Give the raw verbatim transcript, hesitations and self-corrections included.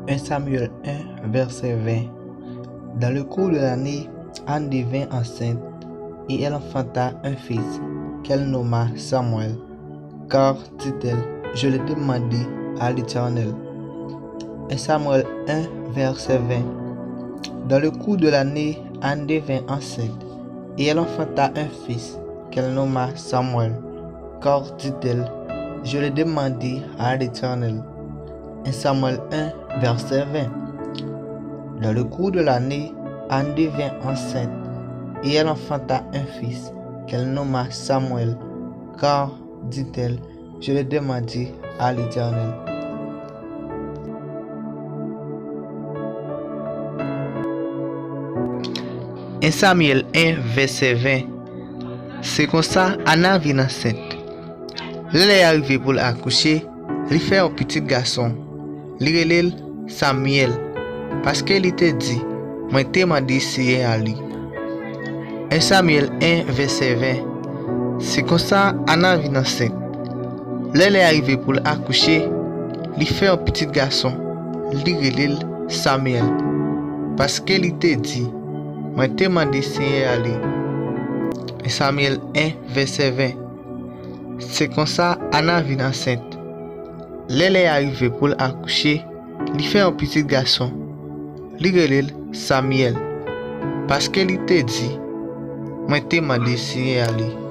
Un Samuel un, verset vingt. Dans le cours de l'année, Anne devint enceinte et elle enfanta un fils qu'elle nomma Samuel, car, dit-elle, je l'ai demandé à l'Éternel. Un Samuel un, verset vingt. Dans le cours de l'année, Anne devint enceinte et elle enfanta un fils qu'elle nomma Samuel, car, dit-elle, je l'ai demandé à l'Éternel. Un Samuel un, verset vingt. Dans le cours de l'année, Anne devint enceinte et elle enfanta un fils qu'elle nomma Samuel, car, dit-elle, je l'ai demandé à l'Éternel. Un Samuel un, verset vingt. Se konsa Ana vin ansent. Lè lè a rive pou l akouche, li fè yon pitit gason. Li rele l Samyèl, paske li te di, mwen te mande Seyè a li. Un Samyèl un, vèsè ven. Se konsa Ana vin ansent. Lè lè a rive pou l akouche, li fè yon pitit gason. Li rele l Samyèl, paske li te di, mwen te mande Seyè a li. Un Samyèl un, vèsè ven. Se konsa Ana vin ansent. Lè lè a rive pou l akouche, li fè yon pitit gason. Li rele l Samyèl, paske li te di, mwen te mande Seyè a li.